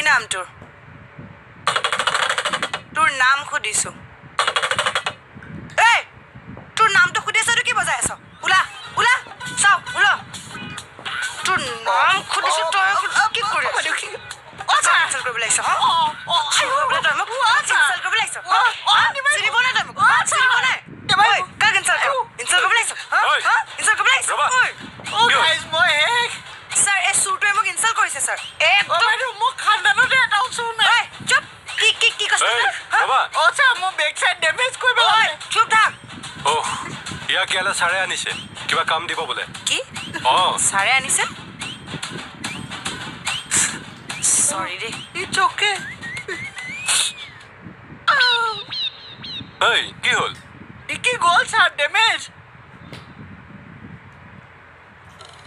নাম তোৰ? তোৰ নাম সুধিছো। এই, তোৰ নামটো সুধি আছ, তই কি বজাই আছ? ওলা, ওলা, চাওঁ, ওলা। তোৰ নাম সুধিছো, তই কি কৰি আছ? ইনচাল্ট কৰিবলৈ আহিছ? তই মোক ইনচাল্ট কৰিবলৈ আহিছ? চিনি পোৱা নাই তই মোক? চিনি পোৱা নাই? কাক ইনচাল্ট কৰ? ইনচাল্ট কৰিবলৈ আহিছ? ইনচাল্ট কৰিবলৈ আহিছ? ছাৰ, এই চুৰটোৱে মোক ইনচাল্ট কৰিছে ছাৰ। একদম মোক খানদানতে এটাও চুৰ নাই। চুপ। কি কি কি কৈছ? অ ছাৰ, মোৰ বেক চাইড ডেমেজ কৰি পেলালে। চুপ থাক। অহ, ইয়াক ইয়ালৈ ছাৰে আনিছে, কিবা কাম দিব বোলে। কি? অ, ছাৰে আনিছে? চৰি দেই। It's okay. এই, কি হ'ল? ডিকি গ'ল ছাৰ, ডেমেজ।